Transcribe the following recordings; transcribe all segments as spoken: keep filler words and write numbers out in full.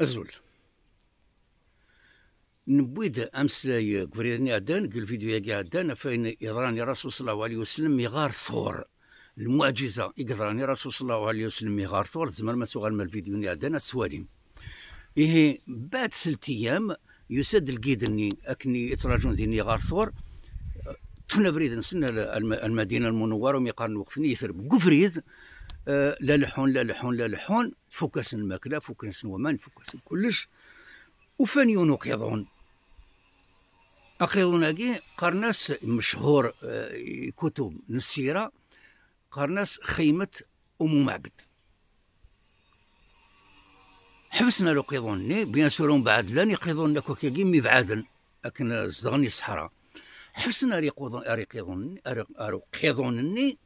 Azul. Newwi-d ameslay deg ubrid-nni iɛeddan, deg lvidyu-agi iɛeddan, ɣef wayen yeḍran i Rasul sallallahu alayhi wa sallam mi ɣar Tur. Lmuɛǧiza i yeḍran i Rasul sallallahu alayhi wa sallam mi ɣar Tur, tzemrem ad tuɣalem ar lvidyu-nni iɛeddan ad twalim. Ihi, baɛd telt ayyam, yusa-d lgid-nni akken i ttraǧun din i ɣar Tur, ṭṭfen abrid-nsen ar, ar, ar Lmadina Lmunewwara, umi qqaren waqfen yitri deg ubrid, eh, la leḥḥun, la leḥḥun, la leḥḥun, fukk-asen lmakla, fukk-asen waman, fukk-asen kullec. Ufan yiwen uqiḍun. Aqiḍun-agi qqaren-as, mechur, eh, i kutub n ssira, qqaren-as Xiymet Umu Meɛbed. Ḥebsen ar uqiḍun-nni, bien sûr, umbeɛd llan iqiḍunen akk akkagi mi bɛaden, akken, eh, zedɣen i ṣṣeḥra. Ḥebsen ar iquḍun-, ar iqiḍun-, ar, ar uqiḍun-nni,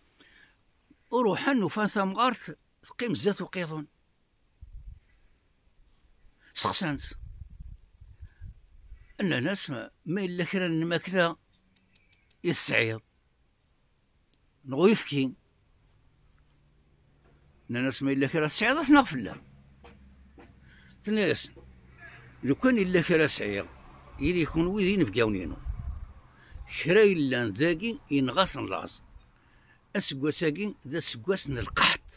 ruḥen, ufan tamɣart teqqim zdat uqiḍun. Seqsan-tt. Nnan-as: "Ma yella kra n lmakla i tesɛiḍ, neɣ uyefki?" Nnan-as: "Ma yella kra tesɛiḍ, ad t-naɣ fell-am." Tenna-yasen: "Lukan yella kra sɛiɣ, ili kunwi d inebgawen-inu. Kra yellan dagi, yenɣa-ten laẓ. Aseggas-agi d aseggas n lqaḥṭ,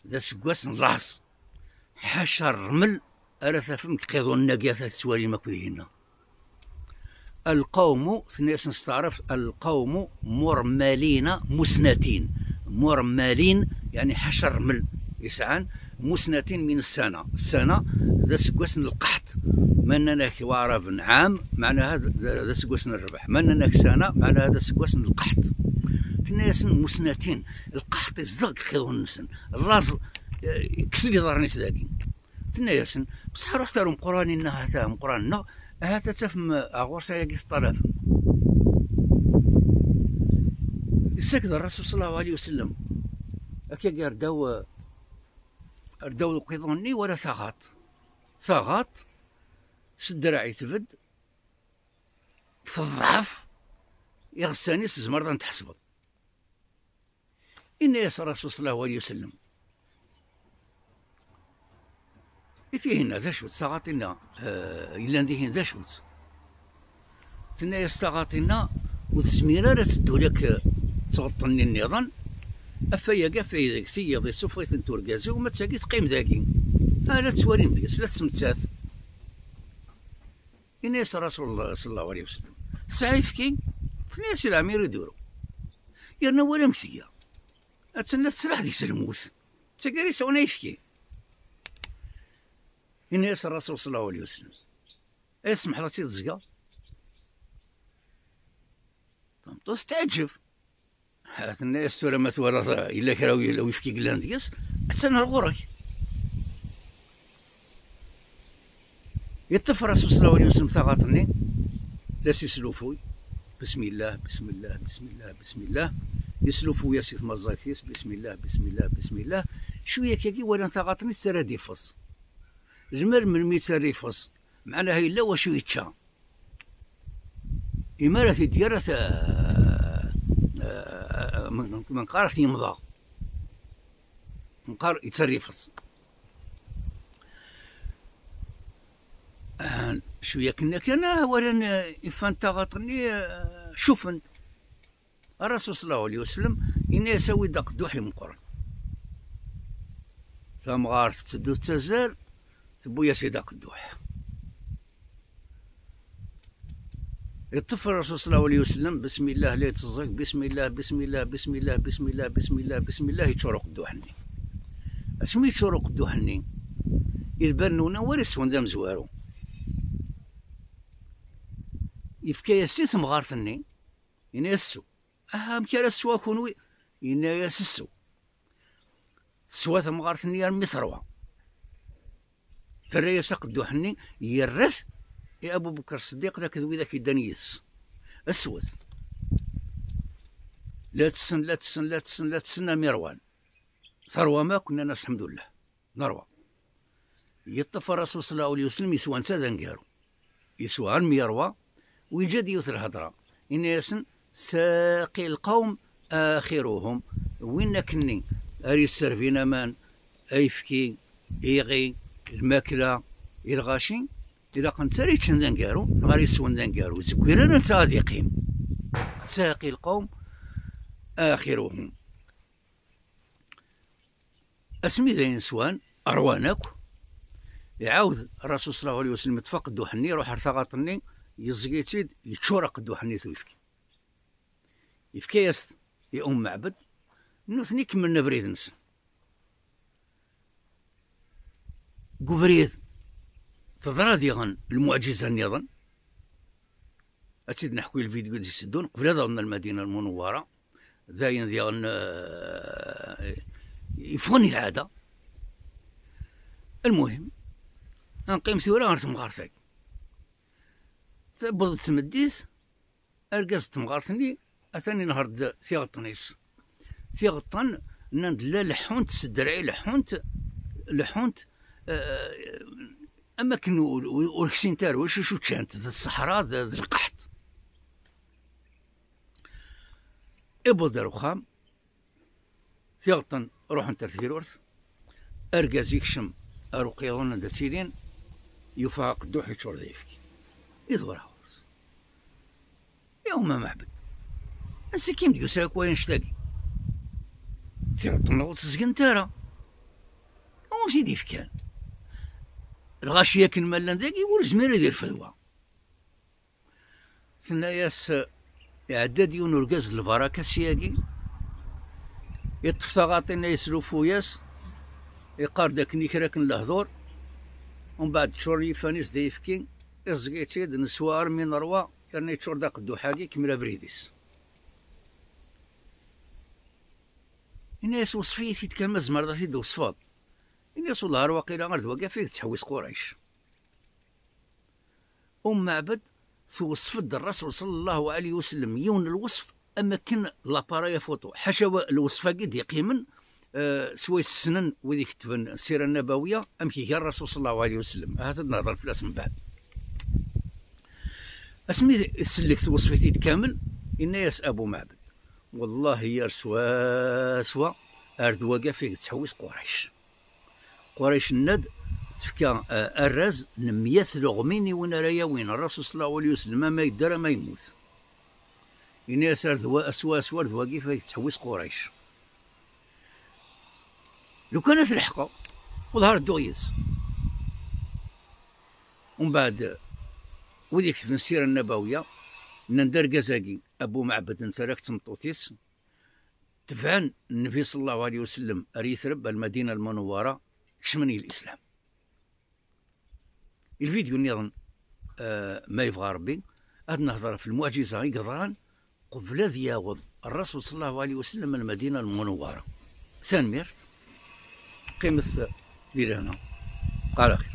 d aseggas n laẓ. Ḥaca rrmel ara tafem deg iqiḍunen-agi ara tettwalim akk dihinna." Alqawmu, tenna-yasen s taɛrabt, alqawmu murmalina musnatin. Murmalin, yeɛni ḥaca rrmel i sɛan, musnatin min ssana. Ssana d aseggas n lqaḥṭ. Ma nnan-ak waɛraben ɛam, meɛnaha d, d, d aseggas n rrbeḥ. Ma nnan-ak sana, meɛnaha d aseggas n lqaḥṭ. Tenna-yasen musnatin, lqaḥṭ izdeɣ deg iqiḍunen-nsen. Laẓ, eh, kksen iḍarren-is dagi. Tenna-yasen: "Bṣeḥ ruḥet ar umeqqran-inna, hata umeqqran-nneɣ, ahat ad tafem, eh, ɣur-s ayagi teṭṭalabem." Yessaked Rasul sallallahu alayhi wa sallam akkagi ar ddaw, eh, ar ddaw uqiḍun-nni, wala taɣaṭ. Taɣaṭ s ddreɛ itbedd, teḍɛef, iɣessan-is tzemreḍ ad ten-tḥesbeḍ. Inna-yas Rasul sallallahu alayhi wa sallam i tihinna: "D acu-tt taɣaṭ-inna, eh, yellan dihin, d acu-tt?" Tenna-yas taɣaṭ-inna: "Ur tezmir ara ad teddu akk d tɣeṭṭen-nni nniḍen, afay-agi, afay deg tiyiḍ, isuffeɣ-itent urgaz-iw, ma d tagi teqqim dagi. Ah, la tettwalim deg-s, la tettmettat." Inna-yas Rasul sallallahu alayhi wa sallam: "Tesɛa ayefki?" Tenna-yas: "I leɛmer i d-uru." Yerna wali amek tga. Attan la tettlaḥ deg-s lmut. D tagi ara yesɛun ayefki. Inna-yas Rasul sallallahu alayhi wa sallam: "Ay tsemḥeḍ ad tt-id-ẓgeɣ?" Tameṭṭut teɛǧeb. Ha, tenna-yas: "Tura ma twalaḍ yella kra wi-, uyefki yellan deg-s, attan ar ɣur-k." Yeṭṭef Rasul sallallahu alayhi wa sallam taɣaṭ-nni, la s-islufuy: "Bismillah, bismillah, bismillah, bismillah." Islufuy-as i tmaẓẓagt-is: "Bismillah, bismillah, bismillah." Cwiya akkagi walan taɣaṭ-nni tettarra-d ifeẓ. Lmal melmi yettarra ifeẓ, meɛnaha yella wacu yečča. Imi ara t-id-yerr, at-, eh, eh, ma neqqar ad t-yemḍeɣ. Neqqar yettarra ifeẓ. Ah, cwiya akken kan, ah, walan, eh, ifan taɣaṭ-nni, eh, cufen-d. Rasul sallallahu alayhi wa sallam, yenna-yas: "Awi-d aqedduḥ imeqqren." Tamɣart tetteddu tettazzal, tewwi-yas-id aqedduḥ. Yeṭṭef Rasul sallallahu alayhi wa sallam: "Bismillah, la yetteẓẓeg, bismillah, bismillah, bismillah, bismillah, bismillah, bismillah", yeččur uqedduḥ-nni. Asmi yeččur uqedduḥ-nni, i lbal-nwen, anwa ara yeswen d amezwaru? Yefka-yas i temɣart-nni, yenna-yas: "Sew." "Aha, amek ara teswa kunwi?" Yenna-yas: "Sew." Teswa temɣart-nni armi terwa. Terra-yas aqedduḥ-nni, yerra-t i Abu Bekr Ṣeddiq akked widak yeddan yid-s. "Swet." La tessen, la tessen, la tessen, la tessen, armi rwan. Terwam akk, nnan-as: "Lḥemdullah, nerwa." Yeṭṭef Rasul sallallahu alayhi wa sallam, yeswa netta d aneggaru. Yeswa armi yerwa, u yeǧǧa-d yiwet lhedra. Yenna-yasen: "Saqi lqawm axiruhum." Win akkenni ara yesserbin aman, ayefki, iɣi, lmakla, I lɣaci, ilaq netta ara yeččen d aneggaru, neɣ ara yeswen d aneggaru, ur yezmir ara netta ad yeqqim. Saqi lqawm axiruhum. Asmi d ayen swan, rwan akk. Iɛawed Rasul sallallahu alayhi wa sallam, iṭṭef aqedduḥ-nni, iruḥ ar taɣaṭ-nni, yeẓẓeg-itt-id, yeččur aqedduḥ-nni s uyefki. Yefka-yas-t i Um Meɛbed, nutni kemmlen abrid-nsen. Deg ubrid, teḍra diɣen lmuɛǧiza nniḍen. Ad tt-id-neḥku i lvidyu d-iteddun, qbel ad awḍen ar Lmadina Lmunewwara. D ayen diɣen, eh, yeffɣen i lɛada. Lmuhim, ad neqqim tura ɣer temɣart-agi. Tewweḍ-d tmeddit, argaz n temɣart-nni atan inehher-d tiɣeṭṭen-is. Tiɣeṭṭen, nnan-d la leḥḥunt s ddreɛ, leḥḥunt, leḥḥunt, eh, am akken ur, ur, ur ksint ara, ulac acu ččant, d ṣṣeḥra, d, d lqeḥṭ. Iwweḍ ar uxxam, tiɣeṭṭen ruḥent ar tgrurt, argaz ikcem ar uqiḍun anda ttilin, yufa aqedduḥ yeččur d ayefki. Iḍwer ɣur-s. Ya Umma Meɛbed, ansi i k-in-d-yusa akk wannect-agi? Tiɣeṭṭen ur tt-ẓgent ara. Anwa i t-id-ifkan? Lɣaci akken ma llan dagi, ur yezmir ad irfed wa. Tenna-yas, iɛedda-d yiwen urgaz n lbaraka ssyagi, iṭṭef taɣaṭ-inna, yeslufu-yas, iqqar-d akken i kra akken lehdur, umbeɛd ččuren yiffan-is d ayefki, iẓẓeg-itt-id, neswa armi nerwa, yerna yeččur-d aqedduḥ-agi, ikemmel abrid-is. Ini-as, weṣf-iyi-t-id kan, ma tzemreḍ ad t-id-tweṣfeḍ. Ini-as, wellah ar waqila ar d wagi ɣef i tettḥewwis Qurayc. Um Meɛbed tweṣf-d Rrasul sallallahu alayhi wa sallam yiwen n lweṣf am akken d l'appareil à photo. Ḥaca wa-, lweṣf-agi d-yeqqimen, eh, swayes ssnen wid iketben Ssira Nnabawiya amek iga Rrasul sallallahu alayhi wa sallam. Ahat ad nehḍer fell-as mbeɛd. Asmi tsellek tweṣf-it-id kamel, yenna-yas Abu Meɛbed, wellah yir swaswa ar d wagi ɣef i tettḥewwis Qurayc. Qurayc nna-d tefka, eh, arraz n meyya tleɣmin i win ara yawin Rrasul sallallahu alayhi wa sallam, ama yedder ama yemmut. Ini-as ar d wa-, swaswa ar d wagi ɣef i tettḥewwis Qurayc. Lukan ad t-leḥqeɣ, wellah ar dduɣ yid-s. Umbeɛd, wid iketben Ssira Nnabawiya, nnan-d argaz-agi, Abu Meɛbed, netta d tmeṭṭut-is, tebɛen Nnbi sallallahu alayhi wa sallam ar Yitreb, ar Lmadina Lmunewwara, kecmen i Lislam. I lvidyu nniḍen, eh, ma yebɣa Rebbi, ad nehḍer ɣef lmuɛǧiza i yeḍran qbel ad yaweḍ Rrasul sallallahu alayhi wa sallam ar Lmadina Lmunewwara. Tanemmirt. Qqimet di lehna. Ɣer axir.